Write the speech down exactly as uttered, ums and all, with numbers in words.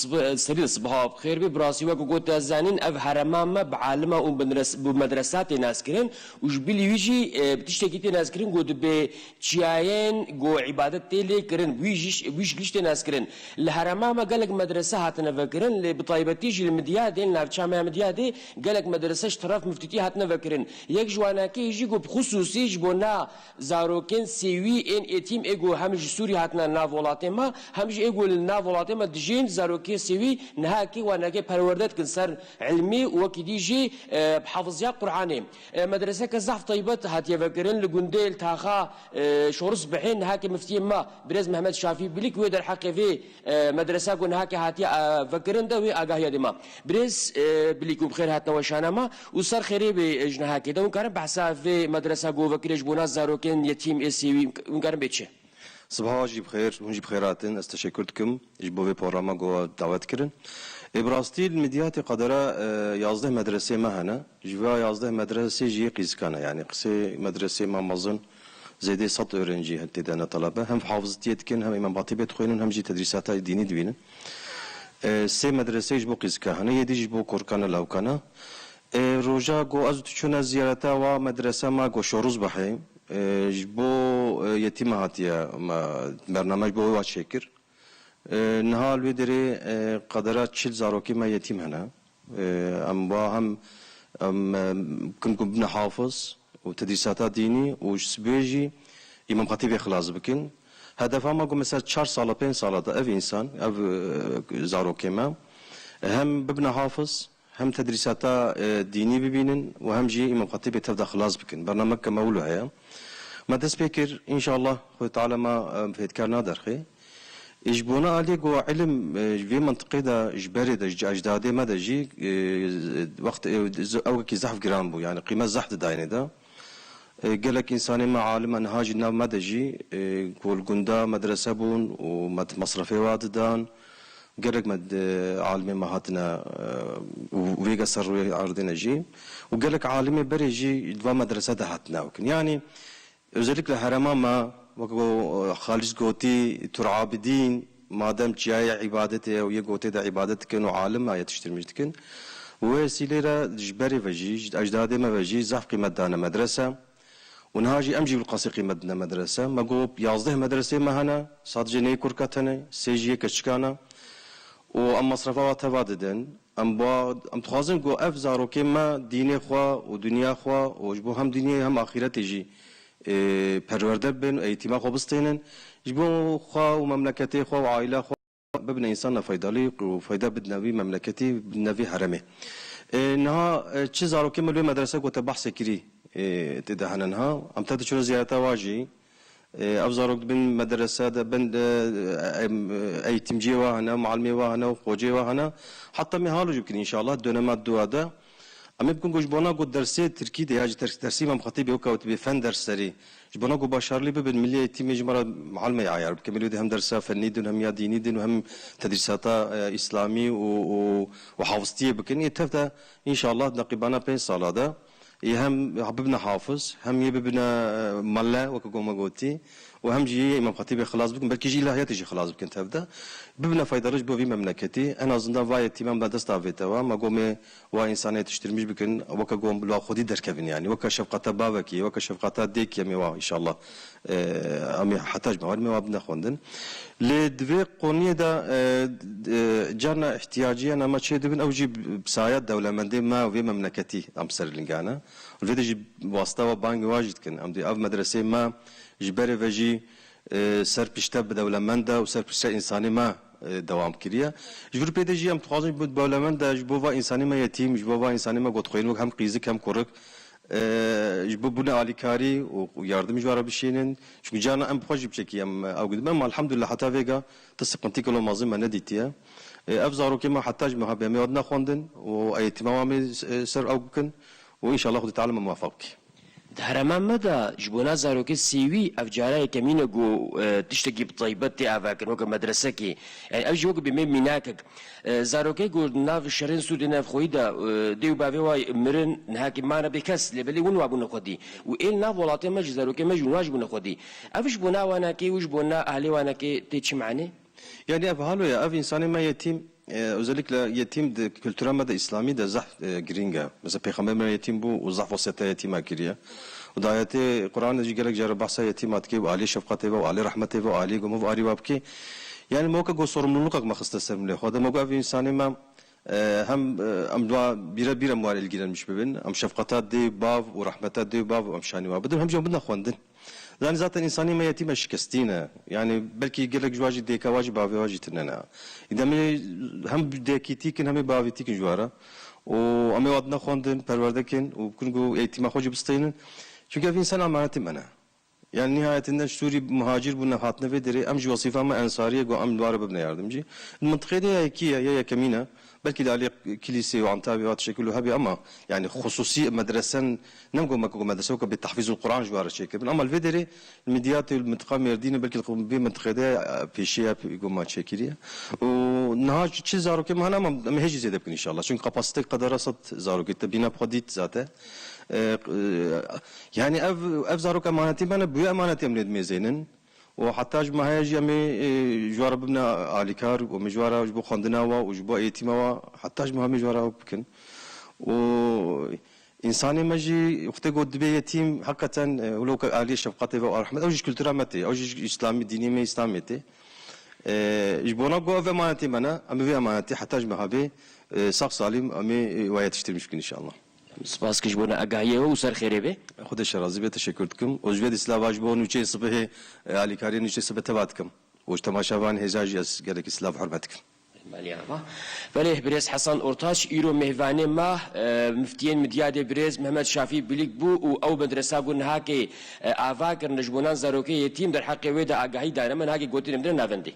Sib-, serî de sibiha bi xêr bê. Bi rastî wek ku te zanîn, ev herema me bi alima û bi medres-, bi medresa tê naskirin û ji bilî wî jî, e, bi tiştekî tê naskirin ku dibe çiyayên ku îbadet tê lê kirin, wî jî, wî şikil jî tê naskirin. Li herema me gelek medrese hatine vekirin, lê bi taybetî jî li Midyadê, li navça me ya Midyadê gelek medrese ji teref miftîtî hatine vekirin. Yek ji wanakê jî ku bi xisûsî ji bo na zarokên sêwî ên êtîm ê ku hem ji Sûrî hatine nav welatê me, hem jî ê ku li nav welatê me dijîn, zarokê sêwî niha kê wanakê perwerde dikin ser ilmî û wekî dî jî, e, bi hafiziya Qur'anê. E, medreseke zehf taybet hatiye vekirin li gundê li taxa, e, Şorisbihê, niha kê miftiyê me birêz Mehmet Şafî Bilîk wê derheqê vê, e, medresa ku niha kê hatiye, e, vekirin de wê agahiya dê me. Birêz, e, Bilîk û bi xêr hatine weşana me û ser xêrê bê, e, ji niha kê de hûn karin behsa vê medresa ku vekirê ji bona zarokên yetîm ê sêwî hûn karin bê çi? Sibaha jî bi xêr, hûn jî bi xêr hatin. Ez teşekkür dikim ji bo vê programa ku dawet kirin. Ê, bi rastî li Midyatê qedera, e, yazdeh medresê me hene. Ji vê yazdeh medresê jî yê qîzika ne. Yanî qisê medresê me mezin zêdê sed öğrenci tê de ne talebe. Hem hafizitiyê dikin, hem Îmam Xatîbê dixwînin, hem jî tedrîsata dînî dibînin. E, sê medresê ji bo qîzika hene, yê dî jî ji bo kurka ne, lawka ne. E, roja ku ez diçûne ziyareta wa medrese me ku Şorûzbehê, e, ji bo, e, yetîme hatiye me bername ji bo wa çêkir. E, niha li wê derê, e, qedera çil zarokê me yetîm hene. E, em wa hem, em, e, kim ku bibine hafiz û tedrîsata dînî û ji sibê jî Îmam Xetîbê xilas bikin. Hedefa me ku mesela çar sala, pênc sala de ev însan, ev, e, zarokê me hem bibine hafiz, hem tedrîsata, e, dînî bibînin û hem jî Îmam Xetîbê tev de xilas bikin. Bernameke me wilo heye. Me dest pê kir, înşallah Xwedê Teala me, e, fêtkar naderxê. Ji bona aliyê ku ilim, e, ji vê mintiqê de, ji berê de, ji ecdadê me de jî, e, wext, e, ew wekî zehf giran bû, yani qîmet zehf didayînê de. E, gelek însanê me alim e, niha jî nav me de jî, e, ku li gunda medrese bûn û me-, mesrefê wa didan. Gelek me, e, alimê me hatine, e, û vêga ser rûyê erdê ne jî. Û gelek alimê berê jî di va medrese de hatine ew kin. Yani, özellikle herema me, wek ku, e, Xalîs gotî, Tur Abidîn, madem çiyayê îbadetê ye û yê gotê de îbadet dikin û alim me yetiştirmiş dikin, wê wesîlê re ji berê ve jî, ji ecdadê me ve jî zehf qîmet dane medrese. Û niha jî em jî bi qasî qîmet dine medrese. Me got, yazdeh medresê me hene, sadece neyê kurka tenê, sê jî yê keçikan e. Û em mesrefa wa teva didin. Em ba, em dixwazin ku ev zarokê me dînê xwe û dinya xwe û ji bo hem dinyê hem axîretê jî, ê, perwerde bibin û eğîtîma xwe bistênin. Ji bo xwe û memleketê xwe û aîla xwe bibine însana feydalı û feyda bidine vî memleketî, bidine vî heremê. Ê, niha, e, çi zarokê me li wê medrese ku te behsê kirî, ê, tê de hene niha. Em te diçûne ziyareta wa jî. E, ev zarok dibin medrese de bin, e, em, e, eğitimciyê wa hene, muallimê wa hene û xocê wa hene. Heta me halo jî bikin înşallah dönema dua de. Em ê bikin ku ji bona ku dersê tirkî de ya jî ders-, dersî Îmam Xetîbê weka wetibê fen derslerî. Ji bona ku başarlî bibin, Milli Eğitimê ji me re muallimê ayar bike. Milli de hem dersa fennî din, hem ya dînî din û hem tedrîsata, e, îslamî û, û, û hafiztiyê bikin. Yê tev de înşallah di neqîbana pênc sala de yê hem bibine hafiz, hem yê bibine, e, mele, weke ku me gotî, û hem jî yê Îmam Xetîbê xilas bikin, belkî jî îlahiyatê jî xilas bikin tev de. Bibine feydalı ji bo vî memleketî. En azından va yetîman me dest avête wa, me gomê wa însanê yetiştirmiş bikin, weke gom la xwedî derkevin yani. Weke şefqata bavekî, weke şefqata dêkî em ê wa înşallah, e, em ê heta ji me wa bine xwendin. Lê di vê qoniyê de, e, e, carna ihtiyaciyên me çê dibin, ew jî bi saya dewlemendê me û vê memleketî em ser lingane. Li vê de jî wasta we bangê wa jî dikin. Em dê ev medresê me ji berê ve jî, e, ser pişte bi dewlemend de û ser pişte însanê me, e, dewam kiriye. Ji vir pê de jî em dixwazin ji bo dewlemend de, ji bo va însanê me yetîm, ji bo va însanê me gotxweyîn wek hem qîzik hem kurik, e, ji bo bûne alîkarî û, û yardim ji we re bişînin. Çimkî carna em bi xwe jî bi çekî em, e, ew gidin. Em elhamdulillah heta vêga ti siqintî kilo mazin me nedîtiye. E, ev zarokê me heta ji me hebê em ê wadine xwendin û eğitîma wan ê, e, ser ew bikin û înşallah Xwedê Teala me muwefeq bike. Di herema me de ji bona zarokê sêwî ev cara yekemîn e ku, e, tiştekî bi taybet tê avakirin weke medresekê. Yani ev jî weke bê me mînakek. E, zarokê ku di nav şerên Sûriyê navxweyî de, e, dê û bavê wa mirin, nihakî mane bê kes, lê belê win wa bûne xwedî. Û ê li nav welatê me jî zarokê me jî win wa jî bûne xwedî. Ev ji bona wanakê û ji bona ahlê wanakê tê çi manê? Yani ev halo ye, ev însanê me yetîm, E, özellikle yetîm di kultura me de, îslamî de zehf, e, girîng e. Mesela Pêxember me yetîm bû û zehf wesiyeta yetîma kiriye. Û di ayetê Quran de jî gelek cara behsa yetîma dike û alî şefqetê ve û alî rehmetê ve û alî gomov arî wa bike. Yani me weke ku sorumlulukek me xiste ser milê xwe de. Me got ev însanê me, e, hem, e, em dua bîre bîre em war ilgilenmiş bibin, em şefqeta dê, bav û rehmeta dê û bav em şanî wa bidin, hem jî em bidin xwendin. Zanî zaten însanî me yetîm e, şikestî ne. Yani belkî gelek ji wa jî dêka wa jî bavê wa jî tune ne. Îdemê hem dêkîtî kin, hem ê bavîtî kin ji wa re. Û em ê wa dine xwendin, perwerde kin û bikin ku eğitîma xwe jî bisteynin. Çünkü ev însan emanetê me ne. Yani nihayetinde Sûrî muhacir bûne hatine vê derê, em jî wesîfa me ensariye, ku em li wa re bibine yardimcî. Di mintiqê de ya yekî ye, ya yekemîn e. Belkî li alî kilîsê û Antabyê hat şekil û hebê, ama yani xusûsî medresen, ne ku me ku medrese weke bê tehfîzul Quran ji wa re çêkiribin. Ama li vê derê li Midyatê û li mintiqa Mêrdînê belkî li vê mintiqê de, e, pêşiya goma çêkiriye. Û niha çi, çi zarokê me hene, ama em hê jî zêde bikin inşallah. Çünkü kapasite qedera sed zarokê te bîna bi xwe dît zaten. E, e, yani ev, ev zarok emanetî me ne, bûye emanetî em lê dimêzênin. Û heta ji me heye jî em ê, e, ji we re bibine alîkar û em ê ji we re ji bo xwendina we û ji bo eğitîma we heta ji me hemê ji we re ew bikin. Û însanê me jî wextê ku dibe yetîm, heqeten, e, wilo ku aliyê şefqetê ve û rehmet, ew jî ji kultura me tê, ew jî ji îslamî, dînê me îslamê tê. E, ji bona ku ev emanetê me ne, em ê vê emanetê heta ji me hebê, e, sax salîm em ê, e, we yetiştirmiş bikin inşallah. Spas ki ji bona agahiyê we û ser xêrê be. Xwedê şe razî be, teşekkür dikim. Û ji vê dî silava ji bo nûçeyê sibihê, e, alîkariyê nûçeyê sibihê teva dikim. Û ji temaşevanê hêja jî ez gelekî silav hurmet dikim. Belê ava. Belê, birêz Hesan Ortaç, îro mêvanê me, e, miftiyên Midyadê birêz Mehmet Şafî Bilîk bû û ew medresa ku nihakê, e, ava kirine ji bo nan zarokê yetîm derheqê wê de agahî dane me, nihakê gotinê bidine navendê.